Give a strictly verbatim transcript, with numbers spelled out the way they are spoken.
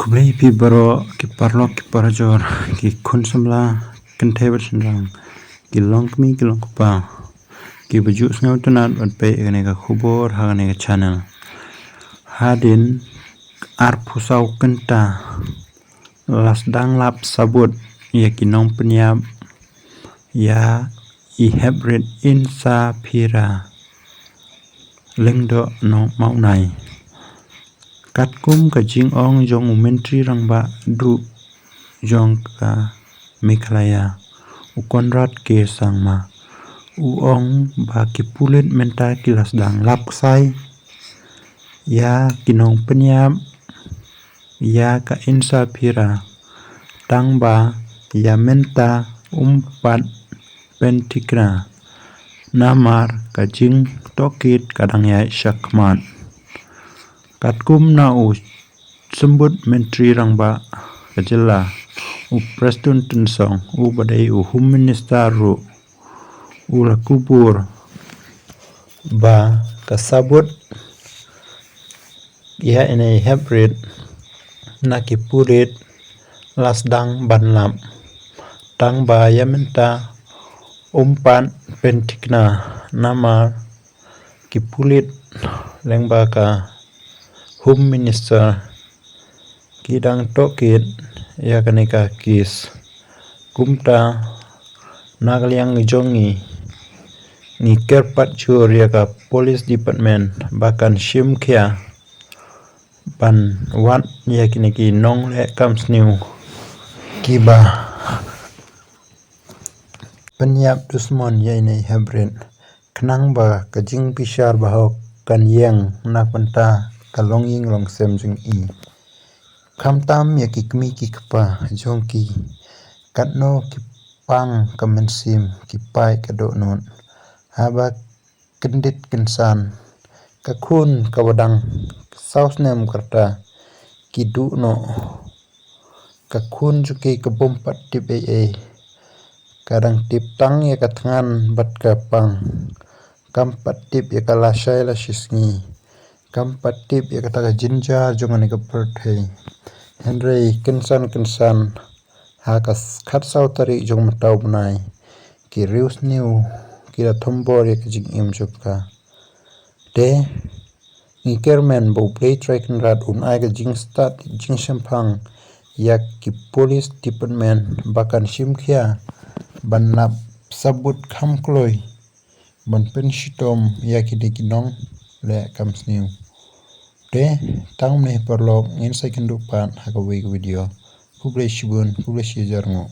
Khublei phi baroh ki paralok ki parajor, ki khun samla, kynthei bad shynrang, ki longkmie ki longkpa, kiba ju sngewtynnad ban peit ïa kane ka khubor ha kane ka channel. Hadien arphew saw kynta la sdang lap sabut ïa ki nongpynïap ïa i heprit Insaphira Lyngdoh Nongmawnai. Katkum ka jingong jong u Myntri Rangbah Duh jong ka Meghalaya, u Conrad K Sangma, u ong ba ki pulit mynta ki la sdang lap ksai ïa ki nongpynïap ïa ka Insaphira, tang ba ïa mynta um pat pynthikna namar ka jingtohkit ka dang ïaid shakhmat. Katkum na u Symbud Myntri Rangbah ka jylla, u Prestone Tynsong, u ba dei u Home Minister ruh, u la kubur ba ka sabut ïa ine i heprit na ki pulit la sdang ban lap, tang ba ïa mynta um pat pynthikna namar ki pulit lyngba ka Home Minister ki dang tohkit ïa kane ka case. Kumta na ka liang jong ngi, ngi kyrpad jur ïa ka Police Department ba kan shim khia ban wad ïa kine ki nongleh kam sniew kiba pynïap dusmon ïa ine i heprit, khnang ba ka jingbishar bahok kan ïeng na ka bynta ka longïing longsem jong i. Khamtam ïa ki kmie ki kpa jong ki, katno ki pang ka mynsiem, ki paid ka dohnud haba kyndit kynsan. Ka khun kaba dang saw snem ka rta ki duh noh. Ka khun jong ki ka bym pat tip ei ei, ka dang tip tang ïa ka thngan bad ka pang. Kam pat tip ïa ka lashai lashisngi, kam pat tip ïa kata ka jynjar jong kane ka pyrthei. Hynrei kynsan kynsan ha ka khatsaw tarik jong mynta u bnai, ki riewsniew ki la thombor ïa ka jingim jong ka. Te ngi kyrmen ba U Blei Trai Kynrad un ai ka jingstad jingshemphang ïa ki Police Department ba kan shim khia ban lap sabut kham kloi ban pynshitom ïa kine ki nongleh kam sniew. Te tang mynne paralok, ngin sa ïakynduh pat ha kawei ka video. Khublei shibun, khublei shihajar nguh.